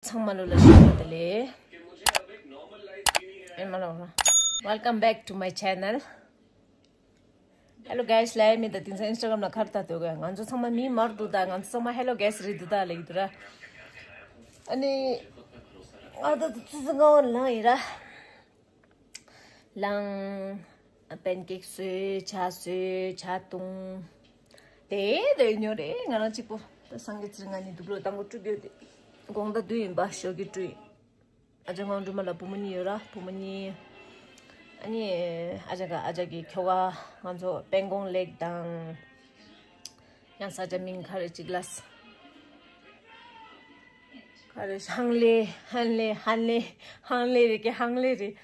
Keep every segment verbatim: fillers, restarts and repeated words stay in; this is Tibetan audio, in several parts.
ཚང་མ་ལོ་ལ་ཞུ་བ་དེ་ལས། ཨེ་མ་ལོ། Welcome back to my channel. Hello guys, ལ་མི་ད་དེང་སང་Instagram ལ་ཁར་ད་དོ་ག་ང་ཚོ་ཚང་མ་མི་མར་འདུག་ད། ང་ཚོ་ཚང་མ་Hello guys རེད་འདུག་ད་ལ་ཡི་འདུག་ར། ཨ་ནི་ང་ད་དུ་ཙི་ཙི་ང་བ་ལང་ཡི་ར། ལང་། པན་ཀེག་བཟོས། ཇ་བཟོས། ཇ་བཏུང་། དེ་དེ་ཉོ་རེད། ང་རང་གཅིག་པོ། ད་སངས་རྒྱས་ཚེ་རིང་ང་གཉིས་དུག་ལོག་དང་པོ་བཀྲུ་རྒྱུ་དེ། དགོང་དག་བསྡུ་ཡིན་པ་ཞོགས་ཀྱི་བཀྲུ་ཡིན། ཨ་ཅག་ངང་སྒྲོལ་མ་ལ་བུ་མོ་གཉིས་ཡོད་ར། བུ་མོ་གཉིས། ཨ་ནི་ཨ་ཅག་ག་ཨ་ཅག་གི་ཁྱོ་ག་ང་ཚོ་པན་ཀོང་ལེག་དང་། ཡང་ས་ཆ་མིང་ག་རེ་གཅིག་ལ། ག་རེ་ཧང་ལེ་ཧན་ལེ་ཧན་ལེ་ཧང་ལེ་རེད་ཀྱི་ཧང་ལེ་རེད།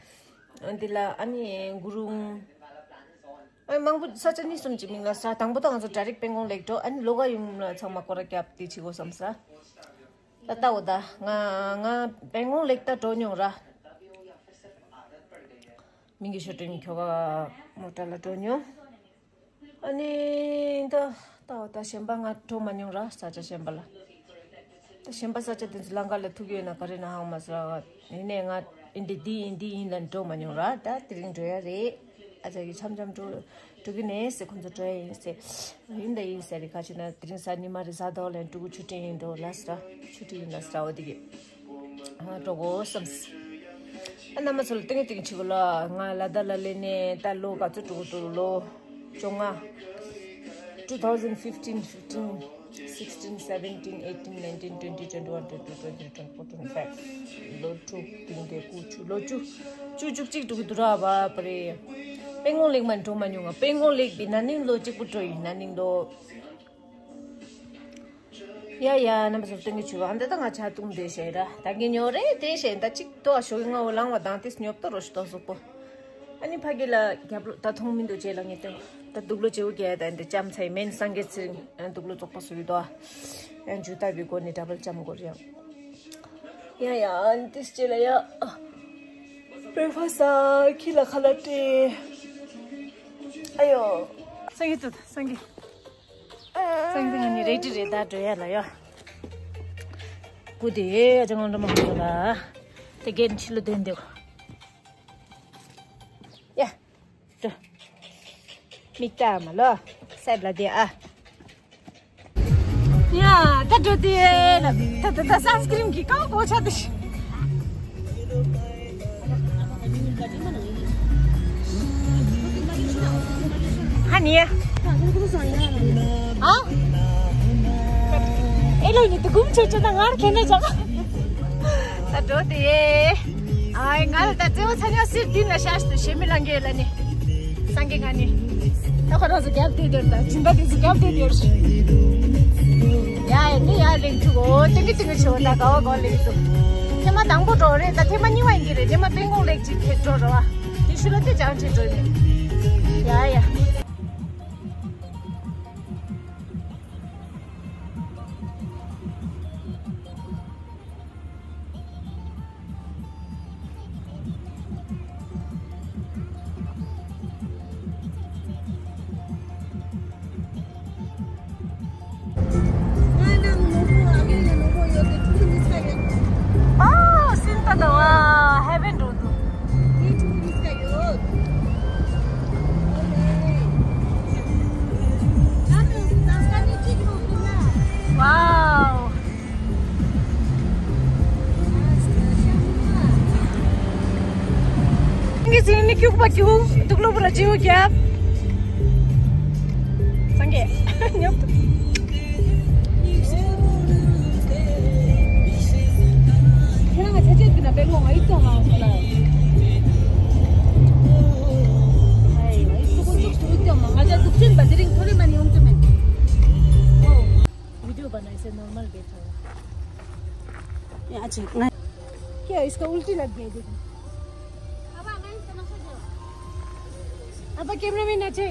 འདི་ལ་ཨ་ནི་གུ་རུང་། ཨ་མང་པོ་ས་ཆ་གཉིས་གསུམ་གཅིག་མིང་ལ་ས། དང་པོ་ད་ང་ཚོ་ཌའི་རེག་པན་ཀོང་ལེག་འགྲོ། ཨ་ནི་ལོ་ག་ཡུམ་ལ་ཚང་མ་སྐོར་ར་རྒྱབ་དེ་བྱེད་དགོས་བསམ་ས། ད་ལྟ་འོ་ད་ང་ང་པན་ཀོང་ལེག་ད་འགྲོ་མྱོང་ར། མིང་གི་ཤོ་ཏྲིང་ཁྱོ་ག་མོ་ཊ་ལ་འགྲོ་མྱོང་། ཨ་ནི་ད་ད་འོ་ད་གཞན་པ་ང་འགྲོ་མ་མྱོང་ར། ས་ཆ་གཞན་པ་ལ། ད་གཞན་པ་ས་ཆ་དེ་ཚོ་ལམ་ཁ་ལ་ཐུག་ཡོད་ན་ག་རེ་ན་ཧང་མ་ཟེར་བ། ཡིན་ནའི་ང་ཨིན་དེ་འདི་ཡིན་འདི་ཡིན་ལ་འགྲོ་མ་མྱོང་ར། ད་དེ་རིང་འགྲོ་ཡ་རེད། ཨ་ཅག་གིས་འཆམ་འཆམ་འགྲོ་འགྲོ་གི་ནས་ཟེར། ཁོང་ཚོ་འགྲོ་ཡ་ཡིན་ཟེར། ཡིན་ད་ཡིན་ཟེར་རེད། ཁ་ཆེ་ན་དེ་རིང་གཟའ་ཉི་མ་རེད། གཟའ་ཟླ་བ་ལ་ཕྲུ་གུ་ཆུ་འཕྲིན་ཡིན་འགྲོ་ལ་ཟེར། ཆུ་འཕྲིན་ཡིན་ལ་ཟེར། འོ་དེ་གི་ཨ་འགྲོ་དགོས་བསམ། ཨ་རྣམ་པ་ཚོ་ལ་ཏིང་ཏིང་ཆི་གོ་ལ། ང་ལ་ད་ལ་ལེ་ནས་ད་ལོ་ག་ཚོད་འགྲོ་གི་འདུག་ལོ་བཅོ་ལྔ། two thousand fifteen, fifteen, sixteen, seventeen, eighteen, nineteen, twenty, twenty-one, twenty-two, twenty-three, twenty-four, twenty-five. ལོ་དྲུག་བདུན་བརྒྱད་དགུ་བཅུ། ལོ་བཅུ། བཅུ་བཅུ་གཅིག་འགྲོ་གི་འདུག་ར། བ་པ་རེད། པན་ཀོང་ལེག་མ་འགྲོ་མ་མྱོང་ང་། པན་ཀོང་ལེག་པའི་ན་ནིང་ལོ་གཅིག་པུ་འགྲོ་ཡིན། ན་ནིང་ལོ། ཡ་ཡ་རྣམ་པ་ཚོར་སྟོན་གྱི་བྱུས་པ། ཨ་འདི་ད་ང་ཇ་བཏུང་བསྡད་བྱས་ར། ད་གིན་ཉོ་རེད་དེ་བྱས། ད་གཅིག་ཏོ་ཞོགས་ཀྱི་སྔ་བོ་ལངས་པ་དང་དེ་སྙོབ་ཏོ་རོ་ཞིག་ཏོ་གཟུགས་པོ། ཨ་ནི་ཕ་གི་ལ་རྒྱབ་ལོ་ད་མཐོང་མི་འདུག་ཅེས་ལ་ངས་ཏེ། ད་སྡུག་ལོ་བྱེའུ་རྒྱལ་ད་འདི་ལྕམ་ཚའི་མེན་སངས་རྒྱས་ཚེ་རིང་། ཨ་སྡུག་ལོ་བཙོག་པ་བཟོ་ཡི་དོ། ཨ་འཇུ་ལྟ་བུའི་སྒོ་ནས་འདྲ་པར་ལྕམ་སྒོར་ཡང་། ཡ་ཡ་ཨ་ནི་དེ་ཅེས་ལ་ཡ། བྲེག་ཕ་སི་ཁྱི་ལ་ཁ་ལག་སྤྲད། ཨ་ཡོ། སངས་རྒྱས་ཚེ་སངས་རྒྱས། སང་དེ་ང་ནི་རེ་ཌི་རེད། ད་འགྲོ་ཡ་ལ་ཡ། སྐུ་དེ་ཨ་ཅག་ངོ་འདྲ་མ་ཧོ་ལ། དེ་གན་ཕྱི་ལོ་དོན་དེ། ཡ། འགྲོ། མིག་ལྟ་མ་ལོ། སེབ་ལ་དེ་ཨ། ཡ། ད་འགྲོ་དེ་ལ། ད་ད་ད་སན་སི་ཀི་རིན་གི་ཀའོ་གོ་ཆ་དེ། ཧ་ནི། ཨ། ཨེ་ལོ་ནི་དུ་གུམ་ཆོ་ཆོ་ད་ངར་ཁེ་ན་ཅག་ད་འགྲོ་དེ། ཨའི་ང་ལ་ད་ཙེ་བོ་ཚ་ཉག་སིར་དིན་ལ་ཤ་ཤ་དུ་ཤེ་མི་ལང་གེ་ལ་ནི། སང་གེ་ང་ནི། ད་ཁོ་རང་ཚོ་རྒྱབ་དེ་དེར་ད་ཇིན་པ་དེ་ཚོ་རྒྱབ་དེ་དེར། ཡ་ཡ་ནི་ཡ་ལེགས་ཐུག་འོ། ཏིང་གི་ཏིང་གི་ཆེ་བ་ད་ག་བ་ག་བ་ལེགས་ཐུག་ཐེངས་མ་དང་པོ་འགྲོ་རེད། ད་ཐེངས་མ་གཉིས་པ་ཡིན་གྱི་རེད། ཐེངས་མ་པན་ཀོང་ལེགས་ཅིག་ཐེབས་འགྲོ་ར་བ། དེ་ཤུ་ལ་དེ་ཅང་ཆེ་འགྲོ་ནས། ཡ་ཡ། ཨོ། སིན་ཏ་ད་བ་ཧེ་བན་འགྲོ་འདུག་ཝའོ། ངས་ཟིན་ནི་ཁྱུག་པ་ཁྱུག་དུག་ལོ་བུ་ལ་བྱེའུ་རྒྱབ། སངས་རྒྱས་ཉོབ་ཏུ། ཁྱེད་རང་ང་ཆ་ཆེད་ཀྱི་ན་པེ་ལོ་ང་ཡིད་ཐོག་མ་ཁོ་ལ། ཨའི་ང་ཡིད་ཐོག་ཁོ་ཚུགས་སུ་ཡིད་ཐོག་མ་ང་ཅག་དུག་ཆེན་པ་དེ་རིང་ཐོ་རེ་མ་ནི་ཡོང་ཐུབ་མེད། ཨོ། वीडियो बनाए से नॉर्मल बैठो। ये अच्छी। क्या इसका उल्टी लग गई, देखो। अब कैमरा मैन अच्छे।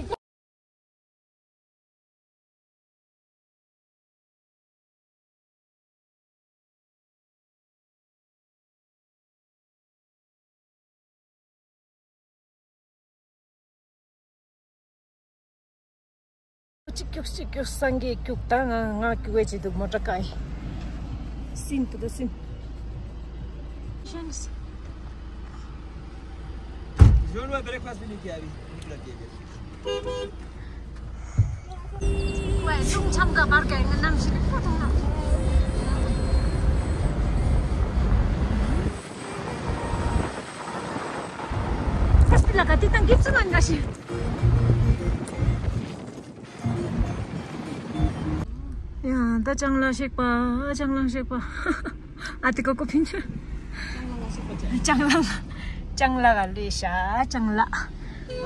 གཅིག་སྐྱུག་གཅིག་སྐྱུག་སངས་རྒྱས་སྐྱུག་ད་ང་ང་སྐྱུག་བས་བྱེད་འདུག་མོ་ཊ་ཀའི། སིན་དུ་ད་སིན། Je ne vois breakfast भी नहीं किया अभी, भूख लग गई है। Ouais, tung cham ga bar ga ngan nam shi ko tung na. Kas pila ka ti tang gitsu man ga shi. ཡ། ད་ལྕང་ལ་གཤེགས་པ། ལྕང་ལ་གཤེགས་པ། ཨ་དེ་ཀོ་ཀོ་ཕིན་ཆུ། ལྕང་ལ། ལྕང་ལ་ག་ལས་ཤ་ལྕང་ལ།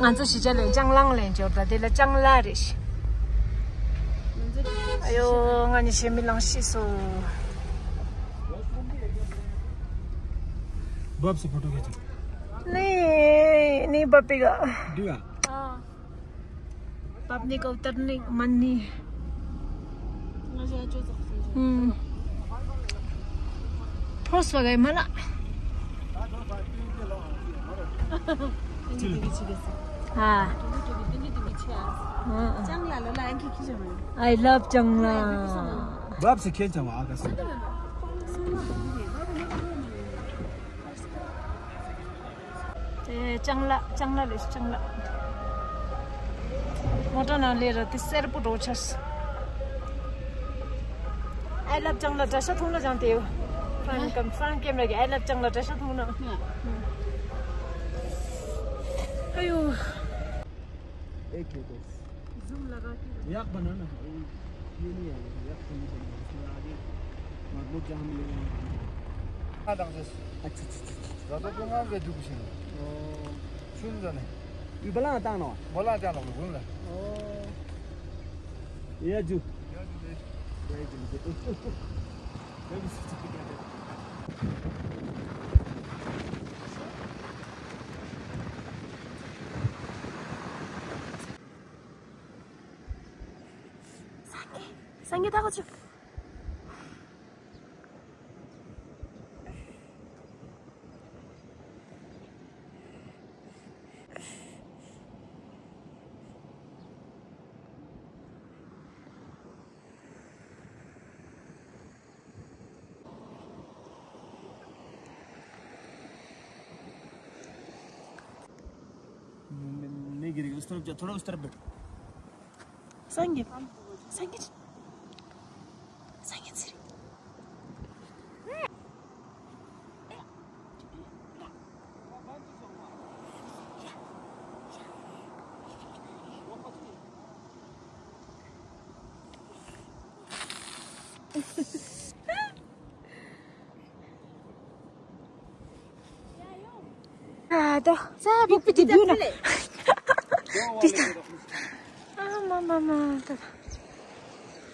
ང་ཚོ་གཞིས་ཆགས་ལ་ལྕང་ལང་ལ་འབྱོར། ད་དེ་ལ་ལྕང་ལ་རེད་ཤི། ཨ་ཡོ། ང་ནི་ཞེ་མི་ལང་ཤི་སོ། बाप से फोटो खींचो। नहीं, नहीं पापेगा। दिया। हाँ। पापने का उतरने मन नहीं है। हम्म। फर्स्ट हो गए मला। हाँ। हाँ। I love ལྕང་ལ། बाप से खेल चवा आका से। ལྕང་ལ། ལྕང་ལ་རེད། ལྕང་ལ། མོ་ཊ་ནང་ལས་ར་དེ་སེར་པོ་འགྲོ་ཆགས། I love ལྕང་ལ། དྲ་ཤ་ཐུང་ལ་སྦྱང་དེ་ཡོད། ཧྥན་ཀམ་ཧྥན་ཀེམ་ར་གི་I love ལྕང་ལ། དྲ་ཤ་ཐུང་ལ། ཨ་ཡོ། एक है बस। ज़ूम लगा के। ཡག་པ་ན་ན། ये नहीं है, ཡག་པ་ནི་ཚོ་ཡག་རེད། ང་ལོ་ཅང་མི་ཡོང་། ཨ་དང་ཟེར། ཨ་ཙི་ཙི་ཙི་ཙི། ར་ཏོ་ཀུན་ང་བའི་འདུག་ཤིང་། ཨོ། ཆུན་ཟ་ནས། ཡུལ་པ་ལང་བཏང་ནོ། མོ་ལང་བཏང་ནོ་ཀུན་ལ། ཨོ། ཡ་ཇུ། ཡ་ཇུ་ལེ། ཡ་ཇུ་ལེ། སངས་རྒྱས། སངས་རྒྱས་ད་ག་ཚོད། नहीं गिरेगा, उस तरफ जा, थोड़ा उस तरफ बैठ। संगे, संगे, संगे श्री। ཨ་ད་ས་བུག་པི་ཏི་བུ་ན། ཏི་ཏ། ཨ་མ་མ་མ་ད།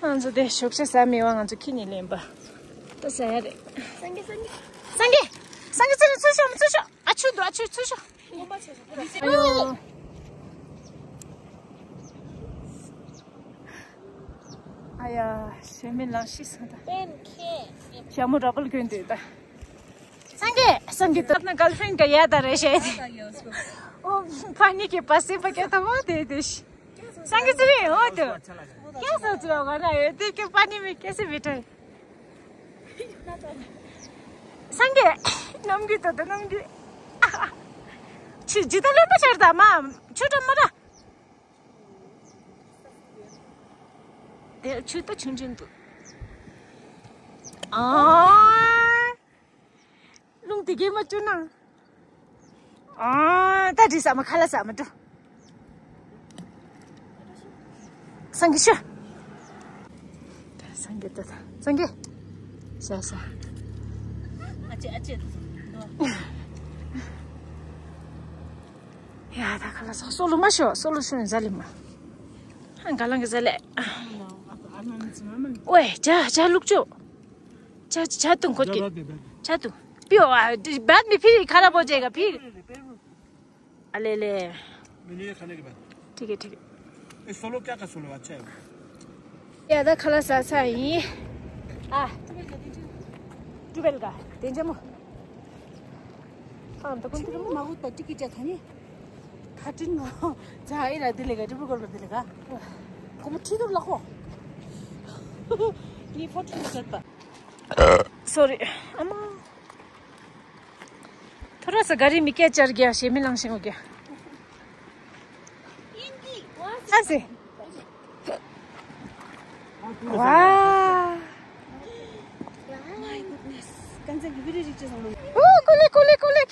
ང་ཚོ་དེ་ཞོགས་ཇ་ཟ་མི་བ་ང་ཚོ་ཁྱི་ནས་ལེན་པ། ད་ཟ་ཡ་རེད། སངས་རྒྱས་སངས་རྒྱས། སངས་རྒྱས་སངས་རྒྱས་ཚུར་ཤོག་མ་ཚུར་ཤོག་ཨ་ཆུ་འདུག་ཨ་ཆུ་ཚུར་ཤོག་ཨ་ཡོ། ཨ་ཡ། ཞེ་མི་ལང་ཤི་སོང་ད། ཞྭ་མོ་ར་བལ་གྱོན་དུས་ད། སངས་རྒྱས་སངས་རྒྱས། ད་ན་གརལ་ཕྲེན་ག་ཡ་ད་རེ་ཤེ། ཨོ་ཕ་ནི་གི་པ་སི་པ་ཀྱ་ད་མོ་དེ་དེ་ཤི། སངས་རྒྱས་ཚེ་རིང་འོ་དུ། ཀྱ་སོ་ཚུ་ར་ག་ན་ཡོད་དེ་ཀྱ་པ་ནི་མི་ཀྱ་སི་བི་ཏྲ། སངས་རྒྱས། ནམ་གི་ད་ད་ནམ་གི། ཆི་ཇི་ད་ལེན་པ་ཆར་ད་མ་ཆུ་ཏྲ་མ་ར། དེ་ཆུ་ད་ཆུན་ཆུན་འདུག་ཨ། རླུང་དེ་གས་མ་བཅུ་ན། ཨ། ད་དྲི་ས་མ་ཁ་ལ་ས་མ་འགྲོ། སངས་རྒྱས་ཤོ། སངས་རྒྱས་ད་ད་སངས་རྒྱས། ཤ་ཤ། ཨ་ཅེ་ཨ་ཅེ། ཡ་ད་ཁ་ལ་ས་སོ་ལུ་མ་ཤོ་སོ་ལུ་ཤོ་ཟ་ལི་མ། ཧང་ག་ལང་གི་ཟ་ལེ། ཨོའེ་ཇ་ཇ་ལུག་ཅོ། ཇ་ཇ་དུང་ཁོ་ཀི། ཇ་དུང་། པིའོ་ཨ། बाद में फिर खराब हो जाएगा फिर। अले ले। मैंने ये खाने के बाद। ठीक है, ठीक है। ये सोलो क्या का सोलो अच्छा है? ये आधा खला सा सा ही। आ। ट्यूबवेल का। तेंजा मो। हाँ, तो कौन सी मागो तट्टी की जाता नहीं? खाटिन को। जा ही रहा दिलेगा, ट्यूबवेल कर दिलेगा। को मुट्ठी तो लखो। ये फोटो नहीं करता। Sorry. अम्मा। ས་ག་རི་མི་སྐད་ཅར་རྒྱག་ཞེ་མི་ལང་ཞིང་འོ་རྒྱག་ཨ་སེ། ཝ། ཨོ་ཀོ་ལེ་ཀོ་ལེ་ཀོ་ལེ།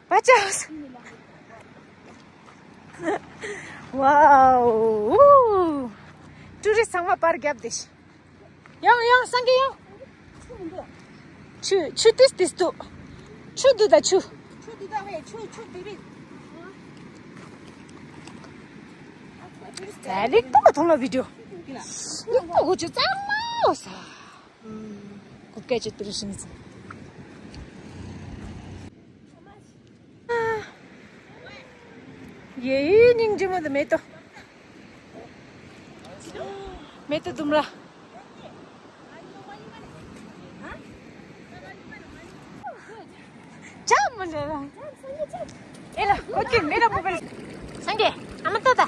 Watch out! Wow! ཊུ་རི་སི་ཚང་མ་པར་རྒྱབ་བསྡད་ཤག་ཡང་ཡང་སངས་རྒྱས་ཡང་། ཆུ་ཆུ་ཏིས་ཏིས་འདུག་ཆུ་འདུག་ད་ཆུ། ད་ལེགས་པོ་ཐོང་ལ་བི་ཌིའོ། ལེགས་པོ་གོ་ཆུ་གཙང་མ་འོ་ས། ཀུ་ཀེ་ཅི་ཏུ་རུ་ཤིང་ཚེ། ཡེ་ཡེ་སྙིང་རྗེ་མོ་དུ་མེད་དོ། མེད་དོ་དུམ་ར། ཅག་མི་ལེ་ར། ཨེ་ལ་ཁོ་ཅི་མེད་ར་མོ་བེལ། སངས་རྒྱས་ཨ་མ་ཏོ་ད།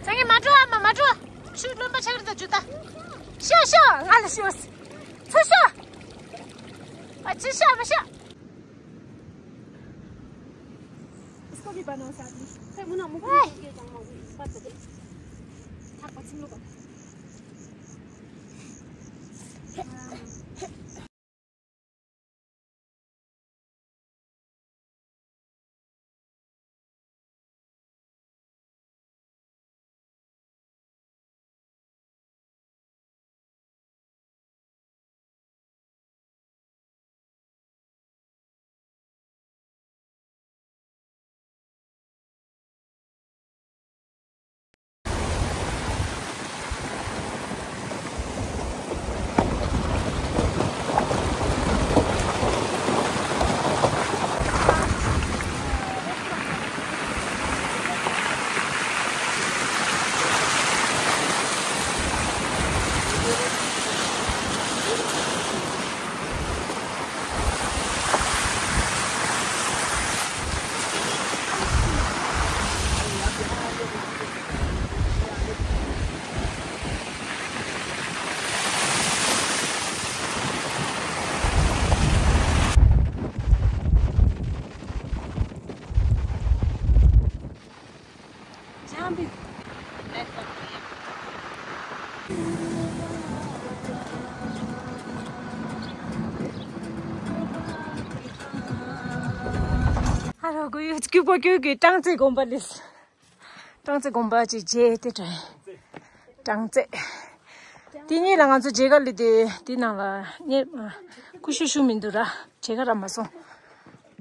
སངས་རྒྱས་མ་འགྲོ་ཨ་མ་མ་འགྲོ། ཆུ་རློན་པ་ཆགས་རེད་ད་ཇུ་ད། ཤོ་ཤོ་ང་ལ་ཤོ། ཚུར་ཤོ། ཨ་ཅི་ཤོ་མ་ཤོ། इसको भी बनाओ साथ में। फिर मुन्ना मुझे ये जाऊंगा, बात करते हैं। आप पश्चिम लोग। ཨ་རོ་གོ་ཡོད་སྐྱུག་པོ་སྐྱུག་གི་ཀྲང་ཙེ་དགོན་པ་ལས། ཀྲང་ཙེ་དགོན་པ་ཅིག་མཇལ་ཏེ་དྲན། ཀྲང་ཙེ། དེ་གཉིས་ལ་ང་ཚོ་མཇལ་ཁ་སླེབས་དུས་དེ་ནང་ལ་ངས་ཀུ་ཤུ་ཤུ་མི་འདུག་ར་མཇལ་ཁ་རག་མ་སོང་།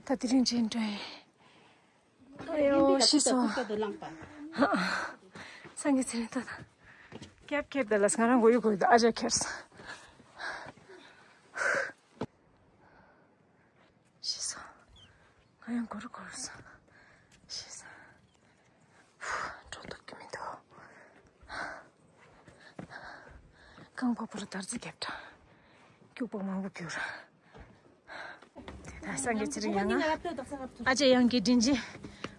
ད་དེ་རིང་མཇལ་དྲན། ཨ་ཡོ་ཤི་སོང་། སངས་རྒྱས་ཚེ་རིང་ཏོ་དང་། ཁེབ་ཁེབ་ད་ལ་ང་རང་མགོ་ཡུ་གོ་ཡི་ད་ཨ་ཅག་ཁེབ་སོང་། ཤི་སོང་། ང་ཡང་གོ་རུ་གོ་རུ་སོང་། ཤི་སོང་། འགྲོ་ཐུབ་ཀྱི་མི་འདུག་རྐང་པ་པོ་རུ་དར་རྩི་རྒྱབ་དྲ། སྐྱུག་པ་མང་པོ་སྐྱུག་ར། ད་སངས་རྒྱས་ཚེ་རིང་ཡང་ང་། ཨ་ཅེ་ཡང་གི་དྲིན་ཆེ།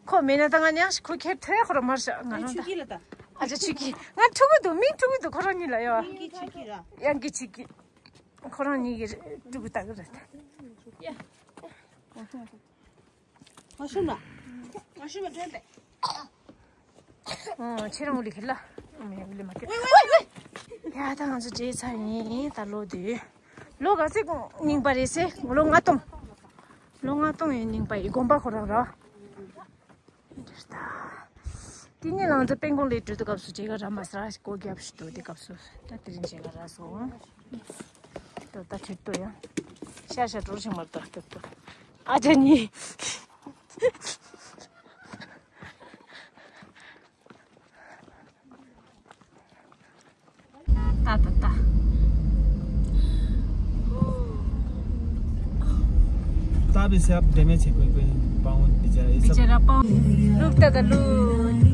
ཁོ་མེད་ན་ད་ང་ཉག་ཤི་ཁོ་ཁྱེར་ཐོས་ཁོ་ར་མར་ཤག་ང་རང་ད། ཨ་ཅེ་ཆུ་ཀི་ང་ཕྲུ་གུ་འདུག་མིང་ཕྲུ་གུ་འདུག་ཁོ་རང་གཉིས་ལ་ཡོད། ཡང་གི་ཆུ་ཀི། ཁོ་རང་གཉིས་ཀྱི་ཕྲུ་གུ་ལྟ་གི་རེད། ཡ། མ་ཤུམ་ལ། མ་ཤུམ་ལ་དྲན་པས། ཨོ་ཁྱེད་རང་འུ་ལི་ཁེ་ལ། མེ་འུ་ལི་མ་ཁེ། ཡ་ད་ང་ཚོ་བྲེལ་ཚར་ཡིན་ད་ལོ་དུས། ལོ་ག་ཚོད་རྙིང་པ་རེད་ཟེར་ལོ་ལྔ་སྟོང་། ལོ་ལྔ་སྟོང་ཡིན་རྙིང་པ་ཡི་དགོན་པ་ཁོ་རང་ར། དེ་ནས་ལང་ཚོ་དཔལ་གོང་ལས་གྲོལ་དུས་སྐབས་སུ་མཇལ་ཁ་རག་མ་སོང་སྒོ་རྒྱབ་ཞུ་དུས་དེ་སྐབས་སུ་ད་དེ་རིང་མཇལ་ཁ་རག་སོང་། ད་ད་ཁྱེར་ཏོ་ཡང་ཤ་ཤ་གྲོགས་ཤིག་མར་ད་ཁྱེར་ཏོ་ཨ་ཅག་གཉིས། ད་ད་ད། ད་བི་སབ་དེ་མེ་ཆེ་གོས་པའི་པའོན་བི་ཅ་ར་ཨི་སབ། བི་ཅ་ར་པའོན། ལུག་ད་ག་ལུག་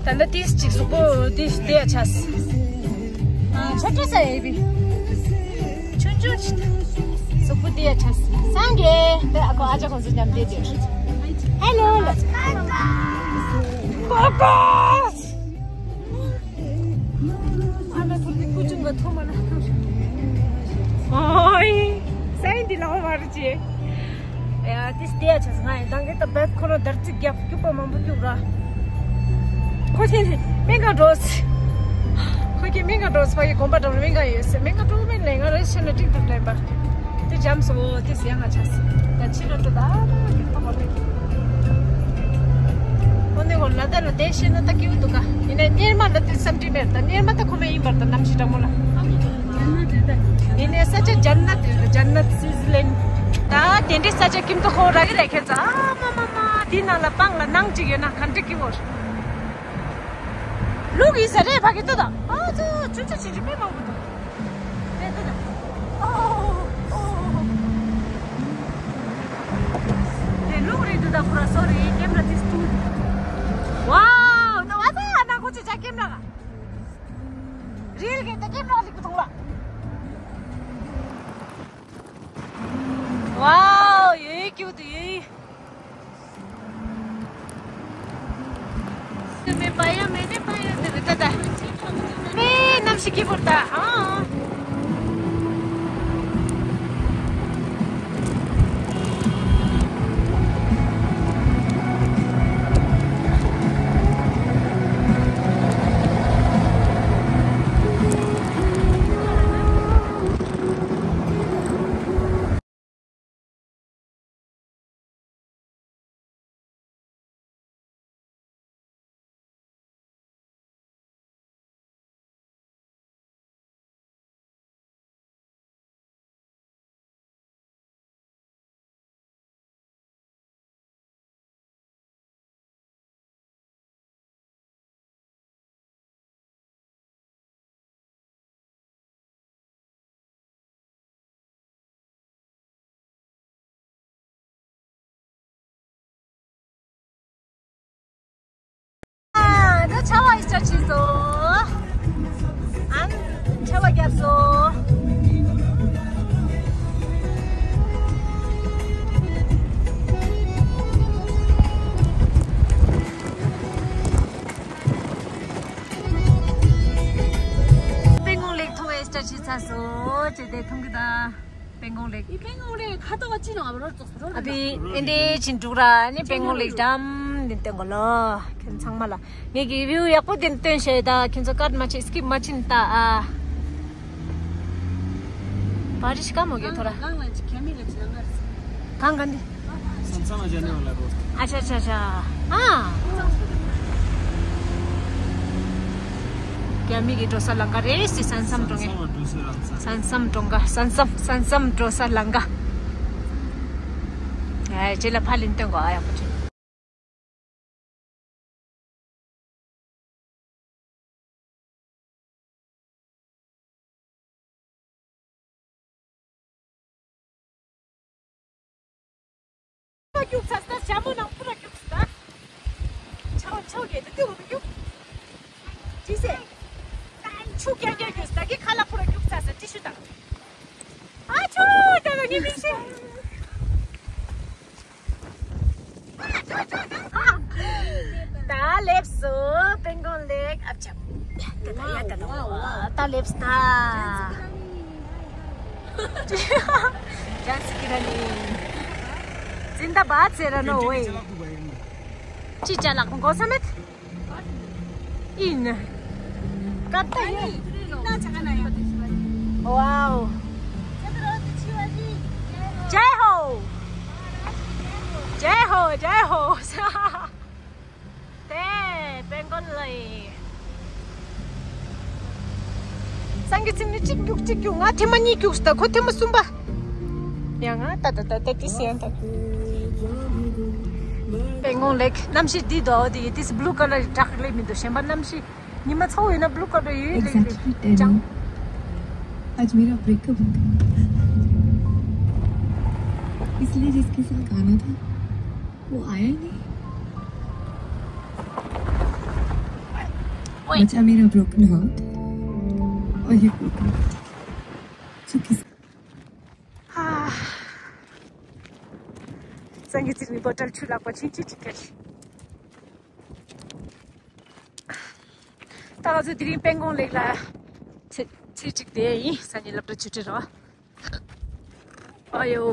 ད་ལྟ་ཏིས་ཅིག་གཟུགས་པོ་ཏིས་དེ་ཡ་ཆས། ཨ་ཆོ་ཏོ་ས་ཨེ་བི། ཆུང་ཆུང་ཞིག་གཟུགས་པོ་དེ་ཡ་ཆས། སངས་རྒྱས་དེ་ཨ་ཁོ་ཨ་ཅག་ཁོང་ཚོ་མཉམ་བསྡད་དེ། ཧེ་ལོ་ལ། ཀོ་ཀོ། ཨ་ན་ཐུར་གི་ཀུ་ཅུང་ག་ཐོ་མ་ན། ཨོའི། སའི་འདི་ལའོ་མ་རུ་ཅི། ཡ་ཏིས་དེ་ཡ་ཆས་ང་ཡིན་དང་གི་ད་བད་ཁོ་རང་དར་ཚིག་རྒྱབ་སྐྱུག་པ་མང་པོ་སྐྱུག་ར། ཁོ་ཆེན་སྨན་ཁང་འགྲོ་སི། ཁོ་གི་སྨན་ཁང་འགྲོ་སི་ཕ་གི་དགོན་པ་འགྲོ་སྨན་ཁང་ཡོད་སི་སྨན་ཁང་འགྲོ་མེད་ལས་ང་རེ་ཆེན་ན་ཏིག་ཏུ་དྲན་པ། དེ་འཇམ་སོ་དེ་ཟེར་ང་ཆས་སི། ད་ཕྱི་ལོ་ཏོ་ད་ཁོ་ནས་ཁོ་ལ་ད་ལ་དེ་ཤེས་ན་ད་སྐྱིད་པོ་འདུག་ག་ཡིན་ནའི་གཉེར་མ་ལ་དེ་བསམ་གྲིབ་མེད་ད་གཉེར་མ་ད་ཁོ་མེད་ཡིན་པར་ད་ནམ་ཞིག་དྲང་མོ་ལ། ཡིན་ནའི་ས་ཆ་ཇན་ནད་ཡོད་ད་ཇན་ནད་སི་ཛི་ལན། ད་དེ་འདྲའི་ས་ཆ་ཁྱིམ་ཐོག་ཧོ་ར་གི་རེ་ཁྱེད་ཚ་ཨ་མ་མ་མ་དེའི་ནང་ལ་སྤང་ལ་ནང་གཅིག་ཡོད་ན་ག་འདྲ་སྐྱིད་པོ། ལུག་ཡིན་ས་རེད་ཕ་གི་ཏོ་ད། ཨ་ཙི་ཆུ་ཆུ་ཆུ་ཆུ་དཔེ་མང་པོ་འདུག་དེ་ཏོ་ད། ཨོ་ཨོ། དེ་ལུག་རེད་འདུག་ད་ཁོ་ར་སོ་རེད་ཀེམ་ར་ཏིས་ཏུ། ཝའོ་ད་ཝ་ཙ་ཨ་ན་ཁོ་ཆུ་ཆ་ཀེམ་ར་ག་རིལ་གེ་ད་ཀེམ་ར་ལིག་པོ་ཐོང་ལ། ཝའོ་ཡེ་ཀྱུ་ཏུ་ཡེ། དེ་མེད་པ་ཡ་མེད་ནི་པ་ཡ་དེ་རེད་ད་ད། མེད་ནམ་ཞིག་གི་བོར་ད་ཨང་། ཨ། ད་ཆར་པ་ཡི་ཆར་ཕྱིན་སོང་། ཨང་། ཆར་པ་བརྒྱབ་སོང་། སྤང་གོང་ལེགས་མཐོང་ཡི་ཆར་ཕྱིན་ཚར་སོང་། ཅེ་དེ་མཐོང་གི་ད། སྤང་གོང་ལེགས། ཨི་སྤང་གོང་ལེགས་ཁ་ཐོག་ཅི་ནང་ཨ་རོ་ཙོག་རོ། ཨ་བི་ཨེ་འདྲས་ཅིག་འདུག་ར། ནི་སྤང་གོང་ལེགས་འགྲམ་འདི་སྟོན་གོ་ལོ། ཁྱེད་ཚང་མ་ལ་ངེད་ཀྱི་བིའུ་ཡག་པོ་འདི་སྟོན་ཤེས་ད། ཁྱེད་ཚོ་ཀཊ་མ་བྱེད་སི་ཀིབ་མ་བྱེད་ད་ཨ། བ་རི་ཤི་ཀ་མོ་གེ་ཐོ་ར། གང་ལ་ཅི་ཁྱད་མི་ལ་ཅི་ལ་ངར། གང་ག་འདི། སམ་སམ་ཨ་ཇ་ནི་ཝ་ལ་རོ། ཨ་ཆ་ཆ་ཆ། ཨ། རྒྱ་མི་གི་འགྲོ་ས་ལམ་ཁ་རེད་སི་སན་སམ་འགྲོ་ངེ། སན་སམ་འགྲོ་ས་རང་ས། སན་སམ་འགྲོ་འགའ་སན་སམ་སན་སམ་འགྲོ་ས་ལམ་ཁ། ཨ་ཅེ་ལ་ཕ་ལིན་སྟོན་གོ་ཨ་ཡག་པོ་ཅིག་རྒྱུག་ཚ་ས་ཞྭ་མོ་ནང་ཕུ་ར་རྒྱུག་ས། ཆའོ་ཆའོ་གེ་ད་ཏི་འོ་རྒྱུག་ཅི་སེ། ཆུ་རྐྱང་རྐྱང་རྒྱུག་ས་གི་ཁ་ལ་ཕུ་ར་རྒྱུག་ཚ་ས་ཏི་ཤུ་དང་། ཨ་ཆུ་ད་ལ་གི་མི་ཤེས། ད་ལེབ་སོ་སྤང་གོང་ལེགས་ཨབ་ཅབ། ད་ད་ཡ་ད་ད་ད་ལེབ་སྟ། ཇན་སི་ཀི་ར་ནི། ཛིན་ད་བཱད་ཟེར་ར་ནོ་ཝེ། ཅི་ཅ་ལག་གོ་ས་མེད། ཨིན། ཀ་ཏ་ཡེ། ཝའོ། ཇའི་ཧོ། ཇའི་ཧོ་ཇའི་ཧོ། དེ་སྤང་གོང་ལེགས། སངས་རྒྱས་ཚིག་ནི་གཅིག་རྒྱུག་གཅིག་རྒྱུག་ང་ཐེངས་མ་གཉིས་རྒྱུགས་ད་ཁོ་ཐེངས་མ་གསུམ་པ། ཡ་ང་ད་ད་ད་ད་ཏི་སི་ཡང་ད། སྤང་གོང་ལེགས་གནམ་གཤིས་འདི་དོ་དེ་ཏི་སི་blue colour་ཡི་བྲག་ལེགས་མི་འདུག་གཞན་པ་གནམ་གཤིས་ཉི་མ་ཚ་བོ་ཡིན་ན་blue colour་ཡོད་ལེགས་ལེགས་ཅང་། आज मेरा ब्रेकअप हो गया। इसलिए जिसके साथ आना था वो आया ही नहीं। बचा मेरा ब्रोकन हार्ट और ये ब्रोकन जो किस ཧ། སངས་རྒྱས་ཚིག་ནི་བོ་ཊལ་ཆུ་ལག་པ་ཆུང་ཆུང་ཅིག་ག་རེད། ད་ང་ཚོ་དེ་རིང་སྤང་གོང་ལེགས་ལ་ཚེ་ཚེ་གཅིག་བསྡད་ཡིན། སང་ཉིན་སློབ་གྲྭ་ཆུ་ཚོད་རེད་བ། ཨ་ཡོ།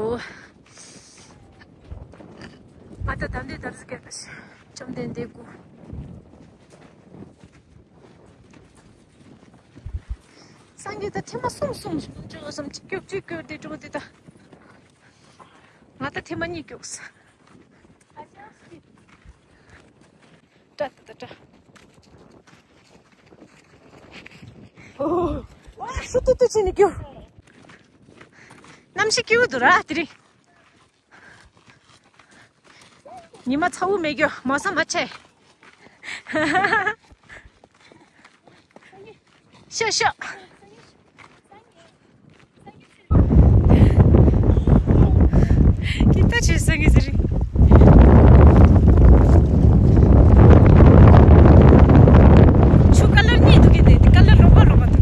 ང་ད་ད་འདི་ད་རིས་སྐད་པ་ཞིག་བཅོམ་ལྡན་འདས་སྐུ། སངས་རྒྱས་ད་ཐེངས་མ་གསུམ་གསུམ་བཅོ་བསམ་གཅིག་རྒྱུག་གཅིག་རྒྱུག་དེ་འགྲོ་དེ་ད། ང་ད་ཐེངས་མ་གཉིས་རྒྱུགས། ཏྲ་ཏྲ་ཏྲ། ཨོ། ཤུ་ཏུ་ཏུ་ཕྱིན་ནས་རྒྱུགས། གནམ་གཤིས་སྐྱིད་པོ་འདུག་ར་དེ་རིང་། ཉི་མ་ཚ་བོ་མེད་རྒྱུ་མོ་ས་མ་ཆེ། ཤོག་ཤོག་ཀི་ཏ་ཆེ་ས་ངེ་ཟེར། ཆུ་ཀ་ལར་གཉིས་འདུག་གི་འདུག་ཀ་ལར་རོང་པ་རོང་པ་འདུག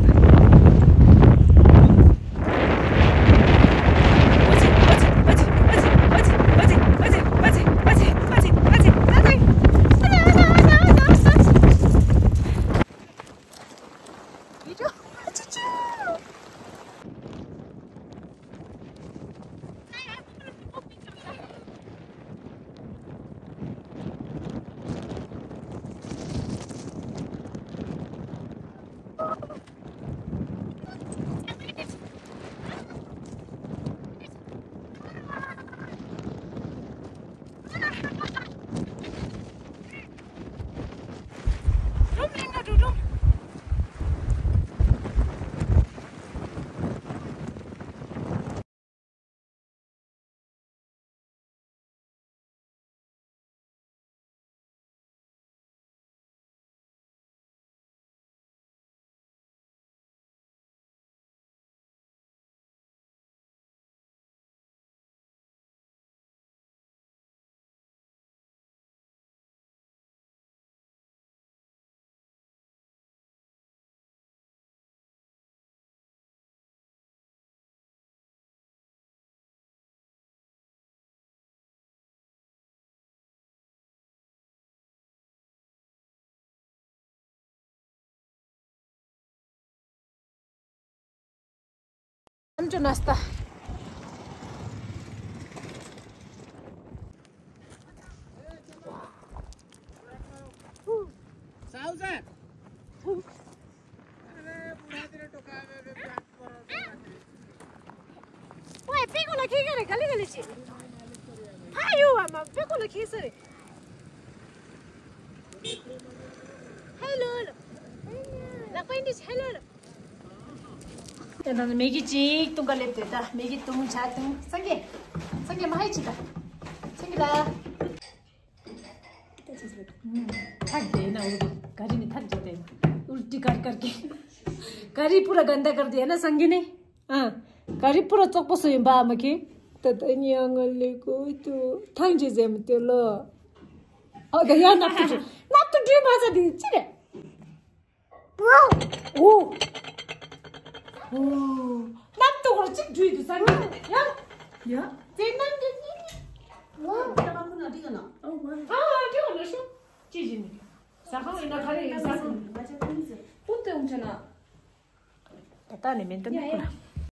Come to Nasta. ཝེ། དཔེ་ཁོ་ལ་ཁེ་ག་རེ་ག་ལེ་ག་ལེ་ཅི། ཕ་ཡོ་བ་མ་དཔེ་ཁོ་ལ་ཁེ་ས་རེ། ཧེ་ལོ་ལོ། ལག་པ་འདི་ཧེ་ལོ་ལོ། དེ་དང་མེ་གི་ཅིག་བཏུང་ག་ལེབ་དེ་ད་མེ་གི་བཏུང་ཆ་བཏུང་སངས་རྒྱས། སངས་རྒྱས་མ་ཧེ་ཅི་ད། སངས་རྒྱས་ལ། ཐག་དེ་ན་འུ་ག་རི་ནི་ཐག་རྗེས་དེ། ཨུལ་ཏི་ཀར་ཀར་ཀེ། ག་རི་པུ་ར་གན་ད་ཀར་དེ་ན་སངས་རྒྱས་ནི། ཨ། ག་རི་པུ་ར་བཙོག་པོ་སུ་ཡིན་པ་མ་ཁེ། ད་ད་ཉི་ཡང་ང་ལེ་གོ་ཏུ་ཐང་ཅི་ཟེ་མི་དེ་ལོ། ཨོ་ད་ཡང་ནབ་ཏུ་ནབ་ཏུ་འདྲུས་མ་ས་དེ་ཅི་རེད། ཨོ། ཨོ། ནབ་ཏུ་གོར་ཅིག་འདྲུས་དུ་ས་ནི། ཡ། ཡ། དེ་ནམ་དུ་ནི། ཨོ། ཨ་ཨ་དེ་གོར་ལ་ཤོ། ཅི་ཞིག་ནི། ས་ཁང་ཡིན་ན་ག་རེ་ཡིན་ས་ཁང་། ཨུ་ཏེ་འུ་ཅ་ན། ད་ལྟ་ནས་མེད་འདུག་ཡ་ཡ།